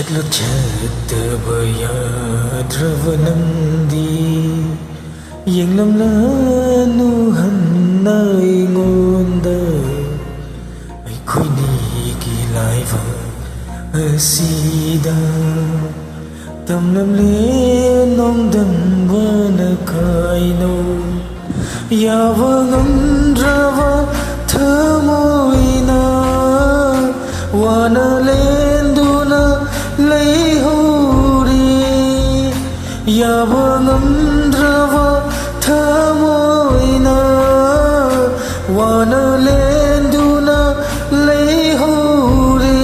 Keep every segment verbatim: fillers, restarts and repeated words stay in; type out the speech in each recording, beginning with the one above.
ꯆꯠꯇꯕ ꯌꯥꯗ꯭ꯔꯕ ꯅꯪꯗꯤ ꯌꯦꯡꯂꯝꯂꯅꯨ ꯍꯟꯅ ꯑꯩꯉꯣꯟꯗ꯫ ꯑꯩꯈꯣꯏꯅꯤꯒꯤ ꯂꯥꯏꯕꯛ ꯑꯁꯤꯗ ꯇꯝꯂꯝꯂꯦ ꯅꯣꯡꯗꯝꯕꯅ ꯀꯥꯏꯅꯧ꯫ ꯌꯥꯕ ꯉꯝꯗ꯭ꯔꯕ ꯊꯃꯣꯏꯅ ꯋꯥꯅ ꯂꯦꯟꯗꯨꯅ ꯂꯩꯍꯧꯔꯤ꯫ ꯌꯥꯕ ꯉꯝꯗ꯭ꯔꯕ ꯊꯃꯣꯏꯅ ꯋꯥꯅ ꯂꯦꯟꯗꯨꯅ ꯂꯩꯍꯧꯔꯤ꯫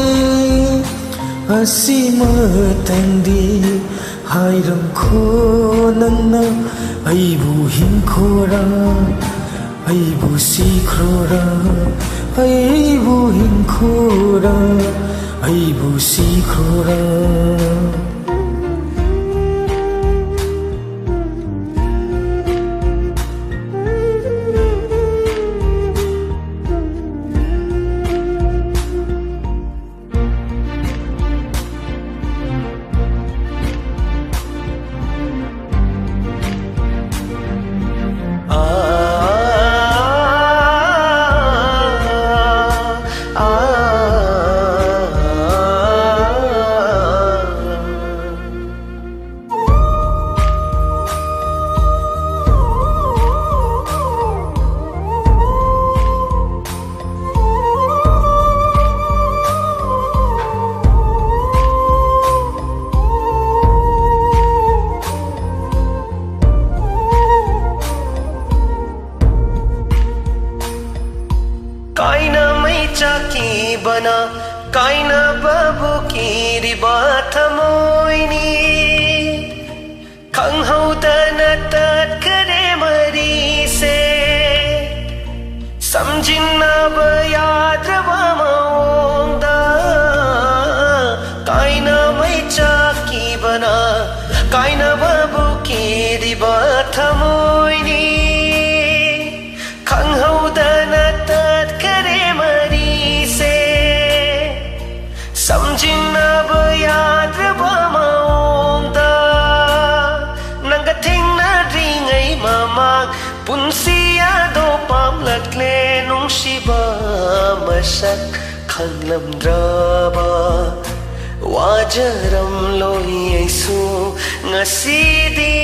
ꯑꯁꯤꯃꯇꯪꯗꯤ ꯍꯥꯏꯔꯝꯈꯣ ꯅꯪꯅ꯫ ꯑꯩꯕꯨ ꯍꯤꯡꯈꯣꯔꯥ, ꯑꯩꯕꯨ ꯁꯤꯈ꯭ꯔꯣꯔꯥ, ꯑꯩꯕꯨ ꯍꯤꯡꯈꯣꯔꯥ, ꯑꯩꯕꯨ ꯁꯤꯈ꯭ꯔꯣꯔꯥ꯫ ꯀꯥꯏꯅ ꯃꯩ ꯆꯥꯛꯈꯤꯕꯅ ꯀꯥꯏꯅꯕꯕꯨ ꯀꯤꯔꯤꯕ ꯊꯃꯣꯏꯅꯤ꯫ ꯈꯪꯍꯧꯗꯅ ꯇꯠꯈꯔꯦ ꯃꯔꯤꯁꯦ꯫ ꯁꯝꯖꯤꯟꯅꯕ ꯌꯥꯗ꯭ꯔꯕ ꯃꯑꯣꯡꯗ ꯀꯥꯏꯅ ꯃꯩ ꯆꯥꯛꯈꯤꯕꯅ ꯀꯥꯏꯅꯕꯕꯨ ꯀꯤꯔꯤꯕ ꯊꯃꯣꯏꯅꯤ꯫ ꯈꯪꯍꯧꯗꯅ ꯇꯠꯈꯔꯦ ꯃꯔꯤꯁꯦ꯫ ꯁꯝꯖꯤꯟꯅꯕ ꯌꯥ ꯁꯛ ꯈꯪꯂꯝꯗ꯭ꯔꯕ ꯋꯥꯖꯔꯝꯂꯣꯏ ꯑꯩꯁꯨ ꯉꯁꯤꯗꯤ꯫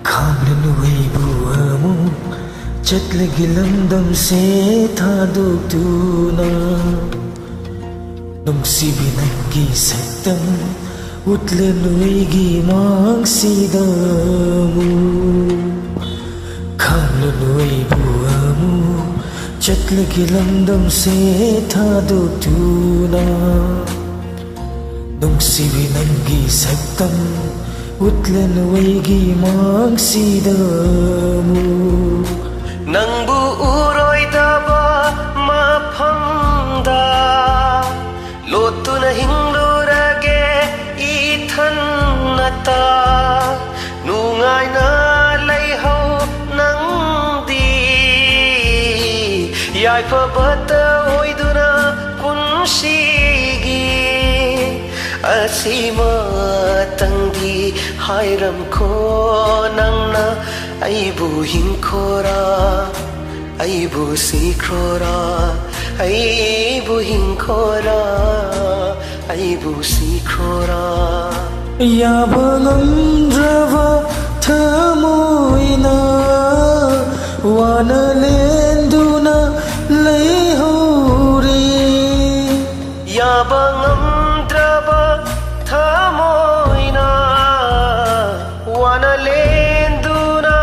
ꯈꯥꯝꯂꯅꯨ ꯑꯩꯕꯨ ꯑꯃꯨꯛ ꯆꯠꯂꯒꯦ ꯂꯝꯗꯝꯁꯦ ꯊꯥꯗꯣꯛꯇꯨꯅ꯫ ꯅꯨꯡꯁꯤꯕꯤ ꯅꯪꯒꯤ ꯁꯛꯇꯝ ꯎꯠꯂꯅꯨ ꯑꯩꯒꯤ ꯃꯥꯡꯁꯤꯗ ꯑꯃꯨꯛ꯫ ꯈꯥꯝꯂꯅꯨ ꯑꯩꯕꯨ ꯑꯃꯨꯛ ꯆꯠꯂꯒꯦ ꯂꯝꯗꯝꯁꯦ ꯊꯥꯗꯣꯛꯇꯨꯅ꯫ ꯅꯨꯡꯁꯤꯕꯤ ꯅꯪꯒꯤ ꯁꯛꯇꯝ ꯎꯠꯂꯅꯨ ꯑꯩꯒꯤ ꯃꯥꯡꯁꯤꯗ ꯑꯃꯨꯛ꯫ ꯅꯪꯕꯨ ꯎꯔꯣꯏꯗꯕ ꯃꯐꯝꯗ ꯂꯣꯠꯇꯨꯅ ꯍꯤꯡꯂꯨꯔꯒꯦ ꯏꯊꯟꯅꯇ꯫ ꯅꯨꯡꯉꯥꯏꯅ ꯂꯩꯍꯧ ꯅꯪꯗꯤ, ꯌꯥꯏꯐꯕꯇ ꯑꯣꯏꯗꯨꯅ ꯄꯨꯟꯁꯤꯒꯤ꯫ ꯑꯁꯤꯃꯇꯪꯗꯤ ꯍꯥꯏꯔꯝꯈꯣ ꯅꯪꯅ ꯑꯩꯕꯨ ꯍꯤꯡꯈꯣꯔꯥ, ꯑꯩꯕꯨ ꯁꯤꯈ꯭ꯔꯣꯔꯥ, ꯑꯩꯕꯨ ꯍꯤꯡꯈꯣꯔꯥ, ꯑꯩꯕꯨ ꯁꯤꯈ꯭ꯔꯣꯔꯥ꯫ ꯌꯥꯕ ꯉꯝꯗ꯭ꯔꯕ ꯊꯃꯣꯏꯅ ꯋꯥꯅ ꯂꯦꯟꯗꯨꯅ ꯂꯩꯍꯧꯔꯤ꯫ ꯌꯥꯕ ꯉꯝꯗ꯭ꯔꯕ ꯊꯃꯣꯏꯅ ꯋꯥꯅ ꯂꯦꯟꯗꯨꯅ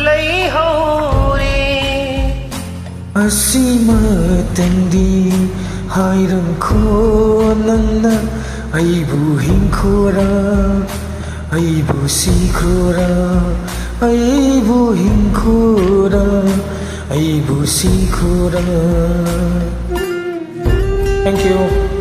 ꯂꯩꯍꯧꯔꯤ꯫ ꯑꯁꯤꯃꯇꯪꯗꯤ ꯍꯥꯏꯔꯝꯈꯣ ꯅꯪꯅ, ꯑꯩꯕꯨ ꯍꯤꯡꯈꯣꯔꯥ, ꯑꯩꯕꯨ ꯁꯤꯈꯣꯔꯥ, ꯑꯩꯕꯨ ꯍꯤꯡꯈꯣꯔꯥ, ꯑꯩꯕꯨ ꯁꯤꯈꯣꯔꯥ. Thank you.